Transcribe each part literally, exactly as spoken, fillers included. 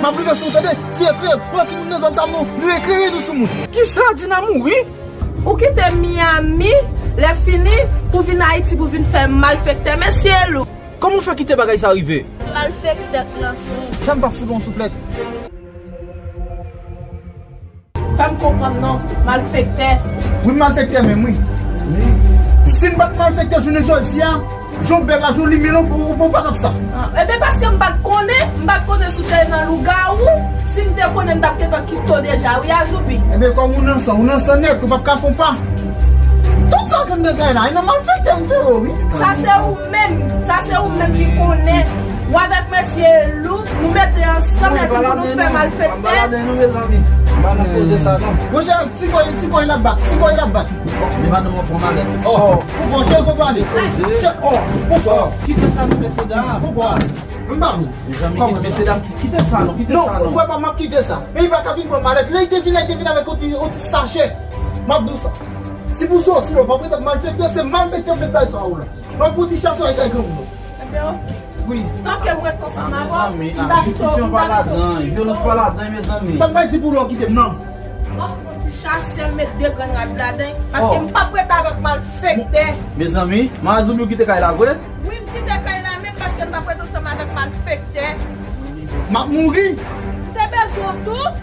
Aplikasyon, tande, ti eklere, pran timoun nan zòn sa non, nou eklere nou sou moun. Kisa, Dina mouri? Ou kite Miami, lè fini, pou vin Ayiti, pou vin fè malfektè, mesye Lou. Kòman w fè kite bagay sa rive? Malfektè k nan sou. Sa m pa fout yon souflèt. Fè m konprann non, malfektè. Wi, m malfektè menm, wi. Si m pa t malfektè jounen jodi a, jan w bèl la, jan w limen lan, ou, ou, ou pa t ap sa. Ah, ebyen, paske m pa t konnen, m pa t konnen si w te nan lougawou. Si m te konnen, m t ap gentan kite w deja, wi, Azoubi. Ebyen, kòm ou nan san, ou nan san nèt, ou p ap ka fè yon pa. Tout sa k anndan kay la, e nan malfektè m fè yo, wi. Sa se ou menm, sa se ou menm ki konnen. Ou avèk mesye Lou, nou mete ansanm epi pou nou fè malfektè. M pa ladan nou, mezanmi. M pa nan koze sa, non. Monchè, ti kòy, ti kòy l ap bat, ti kòy l ap bat. Li pa nan mò fò malèt. Oh, poukò, cheri, kote w ale? Cheri, oh, poukò? Kite sa, non, mesye dam. Poukò? M pa vle. Mezanmi, kite, mesye dam, kite sa, non, kite sa, non. Non, frè pa m, m ap kite sa. Men li pa ka vin pran malèt. Lè li te vin la, li te vin avèk yon ti, yon ti sachè. M ap di w sa. Si pou soti, w ap rete ap malfektè, se malfektè k met bay sa ou la. Mwen pou ti chasè ay kay granmoun. Ebyen, oke. Wi. Tanke m ret ansanm avè w, mezanmi, m dakò, diskisyon pa ladan, vyolans pa ladan, mezanmi. Sa m bay di pou lè w kite m nan? W ap pran ti chasè, met de grenn rad ladan, paske m p ap ret avèk malfektè. Mezanmi, Mazoubi, ou kite kay la vre? Wi, m kite kay la, men paske m p ap ret ansanm avèk malfektè. M ap mouri. M te bezwen w tou.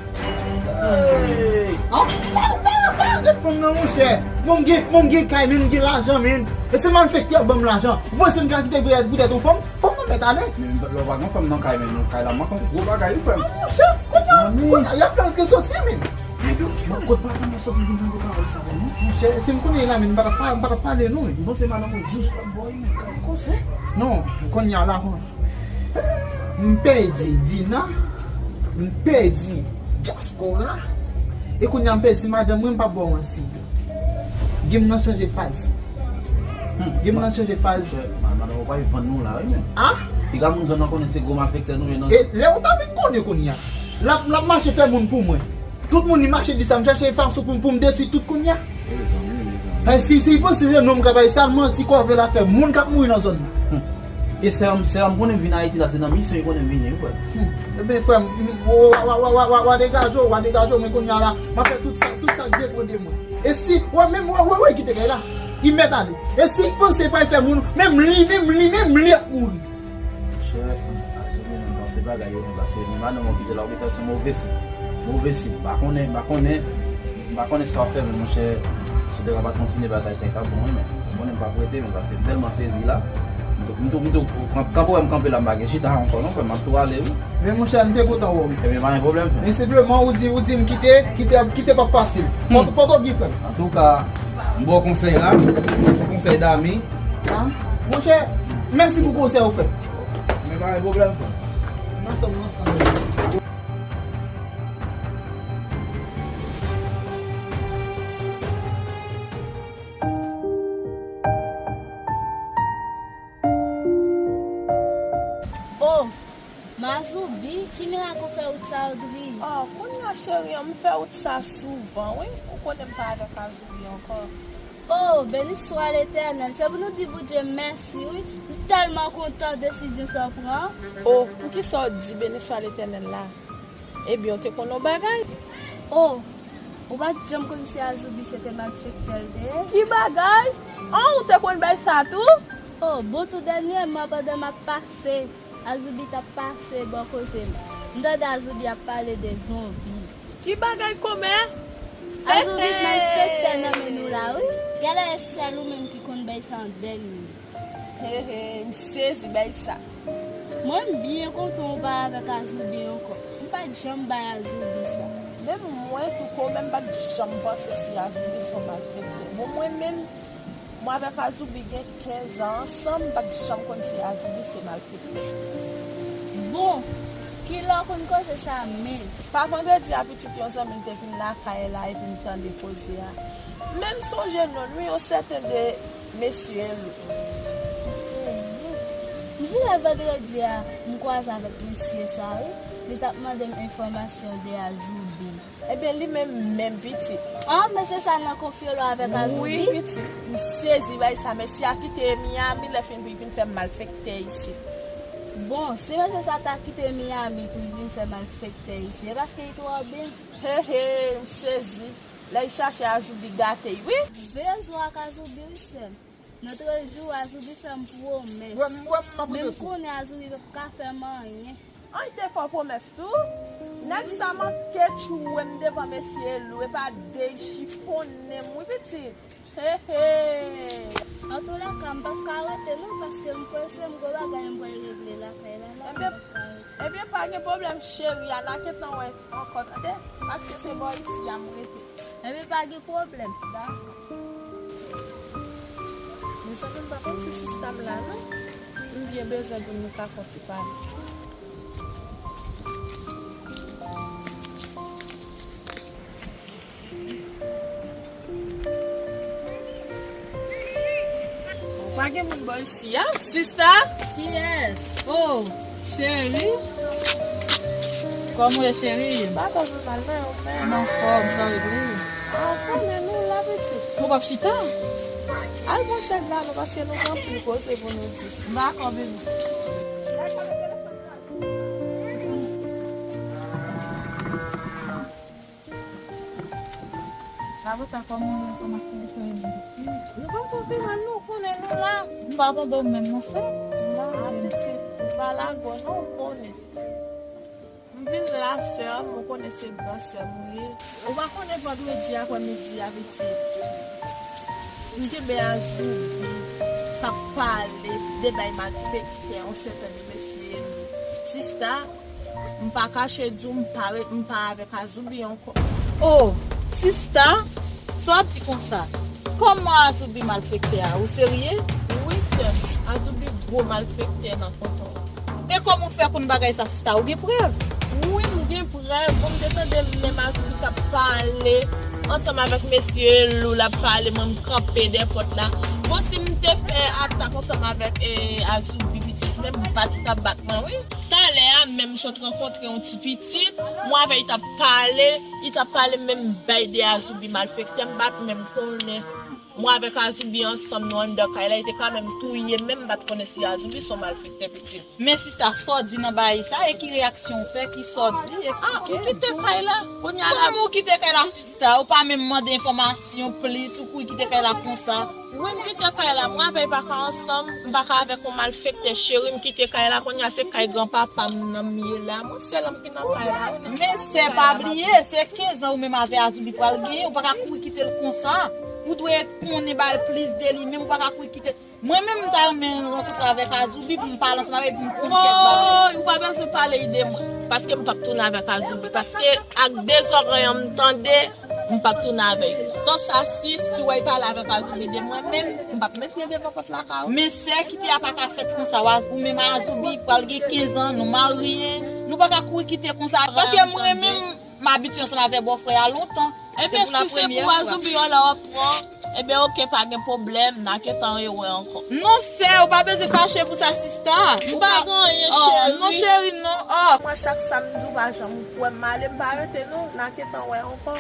Hey! Ah, pa, pa, pa, gad fanm nan, monchè. Bon, m gen, bon, m gen kay, men m gen lajan, men. E se malfektè k ban m lajan. Ou panse m ka kite poutèt, poutèt yon fanm? Fanm nan mèt ale. Men lè w pa gen fanm nan kay, men nan kay la, manke yon gwo bagay, wi, frè m. Ah, monchè, kounye a, kounye a, y ap fè antre soti, men. Men de ki kote papa m sot vin tande pawòl sa, non? Monchè, si m konnen la, men m pa t ap pa, m pa t ap pale, non, men. M panse madanm ou jis pa bò, men, kòman koze? Non, kounye a la, m pèdi Dina, m pèdi Diaspora, e kounye a m pèdi madanm mwen, m pa ba w manti. Game nan chanje faz. Hmm. Game nan chanje faz. Monchè, ma-, madanm ou pral vann nou la, wi, men. Ah? Piga moun zòn nan konnen se gwo malfektè nou ye nan. E lè ou ta vin konnen kounye a. L ap, l ap mache fè moun pou mwen. Tout moun li mache di sa, m chache fason pou, pou m detwi tout kounye a. Mezanmi, mezanmi. Hey, si, si, panse se nonm k ap bay sa, l manti, kòve l ap fè moun k ap mouri nan zòn nan. Hmm. E sè m, sè m konnen vin Ayiti la, se nan misyon li konnen vini, wi, frè. Hmm. Ebyen, frè m, m, w, w a degaje w, w a degaje w, men kounye a la, m ap fè tout sa, tout sa k depann de mwen. E si, wè, menm, wè, wè, wè, kite kay la. Li mèt ale. E si l panse pral fè moun, menm li, menm li, menm li ap mouri. Monchè, Azoubi, mwen panse bagay yo, men pase, men madanm ou kite la, ou kite se move siy. Move siy. M pa konnen, m pa konnen, m pa konnen sa w ap fè, men monchè, si w te ka pa t kontinye bagay sa, e t ap bon, wi, men. Ou konnen m p ap rete, men pase, m tèlman sezi la. M tou, m tou, m tou, kanpe wè m kanpe la, m pa gen chita ankò, non, frè, m ap tou ale, wi. Men monchè, m te kontan wè w. Ebyen, pa gen pwoblèm, frè. Men senpleman, ou di, ou di m kite, kite, kite p ap fasil. Hmm. Fò, fò w gen frè m. Antouka, m ba w konsèy la, se yon konsèy dami. Ah, monchè, mèsi pou konsèy ou fè. Men pa gen pwoblèm, frè. N ansanm, n ansanm. Oh, Mazoubi, ki mirak ou fè wout sa yo dri? Oh, kounye a, cheri, m fè wout sa souvan, wi. Ou konnen m pa avèk Azoubi ankò. Oh, beni swa Letènèl. Se pou nou di Bondye mèsi, wi. M tèlman kontan desizyon sa w pran. Oh, poukisa w di beni swa Letènèl la? Ebyen, w te konn yon bagay? Oh, ou pa t janm konn si Azoubi se te malfektè l te ye? Ki bagay? Oh, ou te konn bay sa tou? Oh, bon, tou dènyèman, pandan m ap pase, Azoubi t ap pase bò kote m. M tande Azoubi ap pale de zonbi. Ki bagay kòmè? Azoubi, malfektè nan men nou la, wi. Genlè e sèl ou menm ki konn bay sa an dènye. He, he, m sezi bay sa. Mwen, m byen kontan ou pa avèk Azoubi ankò. M pa t janm bay Azoubi sa. Menm mwen tou, kòmè, m pa t janm panse si Azoubi se yon malfektè. Bon, mwen menm, mwen avèk Azoubi gen kenz an ansanm, m pa t janm konn si Azoubi se malfektè. Bon, kilè w konn koze sa menm? Pa vandredi a, pitit, yon zanmi m te vin lakay la epi m tande koze a. Men m sonje non l, wi, yon sèten de mesye Lou. M jwenn vandredi a, m kwaze avèk mesye sa, wi. Li t ap mande m enfòmasyon de Azoubi. Ebyen, li menm, menm pitit. Ah, men se sa nan konfyolo avèk Azoubi? Wi, pitit. M sezi bay sa. Mesye a kite Miami, lè fini pou l vin fè malfektè isit. Bon, si mesye sa ta kite Miami pou l vin fè malfektè isi, e paske li twò byen. He he, m sezi. Lè l chache Azoubi gate l, wi. Veye zo ak Azoubi, wi, sè m. Lòt jou, Azoubi fè m pwomès. Wè m, wè m, m ap Men m konnen Azoubi p ap ka fè m anyen. An, li te fè w pwomès tou? Nèg sa manke tchouwe m devan mesye Elou, epa de l chifonnen m, wi, pitit. He, he. Antoulèka, m p ap ka rete non, paske m prese, m gen bagay m pral regle lakay la, la, m p ap ka rete. Ebyen, ebyen, pa gen pwoblèm, cheri, a n a gentan wè ankò, tande? Paske se bò isi a m rete. Ebyen, pa gen pwoblèm. Dakò. Mezanmi, m pa konn si sista m la, non. M byen bezwen pou nou ka fè yon ti pale. Pa gen moun bò isi a, sista? Kiyès? Oh, cheri. Kòman w ye, cheri? M pa twò mal, non, ou menm? M anfòm, sa w ye vre? A, ou konnen nou la, pitit. Ou p ap chita? Al pran chèz la, non, paske nou gen anpil koze pou nou di. Dakò, bebe. Avoka, kòman w ye? Kòman aktivite yo ye? Nou pa twò pi mal, non, ou konnen nou la. M pa tande w menm, non, sè. M la, a, pitit, m pa lage w, non, ou konnen. M vin la, sè m, ou konnen se gran sè m ou ye. Ou pa konnen vandredi aprèmidi a, pitit, m kenbe Azoubi, t ap pale de bay malfektè, yon sèten de mesye Elou. Sista, m pa kache di w, m pa re-, m pa avèk Azoubi ankò. Oh, sista, sa w ap di konsa? Kòman Azoubi malfektè a? Ou serye? Wi, sè m. Azoubi gwo malfektè nan kanton an. E kòman w fè konn bagay sa, sista? Ou gen prèv? Wi, m gen prèv. Bon, m te tande menm Azoubi k ap pale ansanm avèk mesye Elou, l ap pale, mwen m kanpe dèyè pòt la. Bon, si m te fè atak ansanm avèk, eh, Azoubi pitit, menm bat li t ap bat mwen, wi. Talè a menm, m sot rankontre yon ti pitit, mwen avè l t ap pale, li t ap pale menm bay de Azoubi malfektè, m pa t menm konnen. Mwen avèk Azoubi ansanm, nou anndan kay la, li te ka menm touye m, menm m pa t konnen si Azoubi se yon malfektè pitit. Men sista, sa w di nan bagay sa, e ki reyaksyon w fè, ki sa w di? A, m kite kay la, kounye a la. Kòman w kite kay la, sista? Ou pa menm mande enfòmasyon plis, ou kouri kite kay la konsa? Wi, m kite kay la. Mwen avè l pa ka ansanm, m pa ka avèk yon malfektè, cheri, m kite kay la. Kounye a se kay granpapa m nan m ye la. Mwen sèl ki nan kay la, wi, nan Men sè, pa bliye, se kenz an ou menm avè Azoubi pral genyen, ou pa ka kouri kite l konsa. Ou dwe konnen bagay plis de li menm, ou pa ka kouri kite. Mwen menm, m ta renmen rankontre avèk Azoubi pou m pale ansanm avè l, pou m konn kèk bagay. Woy, ou pa bezwen pale de mwen, paske m p ap tounen avèk Azoubi, paske ak de zòrèy an m tande, m p ap tounen avè l. San sa, si, si w wè l pale avèk Azoubi de mwen menm, m p ap met pye devan pòt lakay ou. Men sè, kite a pa ka fèt konsa, w a, ou menm Azoubi, pral gen kenz an, nou marye, nou pa ka kouri kite konsa, paske mwen menm, m abitye ansanm avè bòfrè a lontan. Ebyen, si se pou Azoubi w la w ap pran, ebyen, oke, pa gen pwoblèm, n a gentan rewè ankò. Non, sè, ou pa bezwen fache pou sa, sista. M pa gen anyen, cheri. Non, cheri, non. Oh. Mwen, chak sa m di w pa janm kwè m ale, m pa rete, non, n a gentan wè ankò.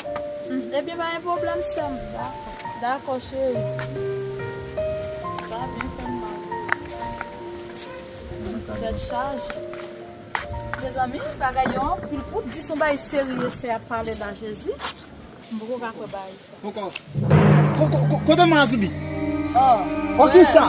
Ebyen, pa gen pwoblèm, sè m. Dakò, cheri. Sa byen fè m mal. Tèt chaje. Mezanmi, bagay yo anpil. Pou di se yon bagay serye sè a ap pale la, Jezi. M poko ka kwè bagay sa. Poko. Ko-, ko-, ko-, kote m Azoubi? Oh. Oh, kisa?